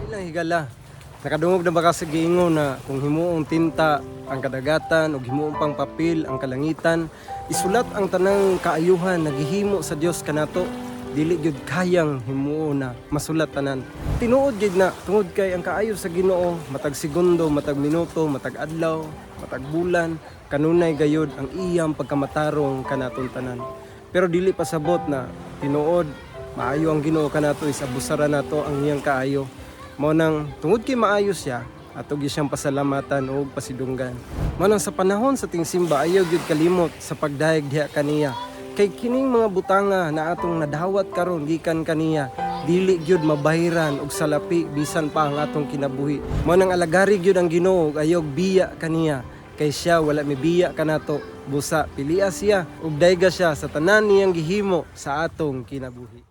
Lang higala. Nakadungog na ba ka sa giingon na kung himuong tinta ang kadagatan ug himuong pang papel ang kalangitan, isulat ang tanang kaayuhan na gihimo sa Dios kanato, dili gyud kayang himuon na masulat tanan? Tinuod gyud na, tungod kay ang kaayo sa Ginoo matag segundo, matag minuto, matag adlaw, matag bulan, kanunay gayud ang iyang pagkamatarong kanaton tanan. Pero dili pasabot na tinuod maayo ang Ginoo kanato is abusara nato ang iyang kaayo. Mao nang tungod kay maayo siya, ato gyud siyang pasalamatan ug pasidunggan. Mao nang sa panahon sa tingsimba, ayaw gyud kalimot sa pagdayeg diha kaniya. Kay kining mga butanga na atong nadawat karon gikan kaniya, dili gyud mabahiran og salapi bisan pa ang atong kinabuhi. Mao nang alagari gyud ang Ginoo ug ayaw biya kaniya, kay siya wala mibiya kanato. Busa pilia siya ug dayga siya sa tanan niyang gihimo sa atong kinabuhi.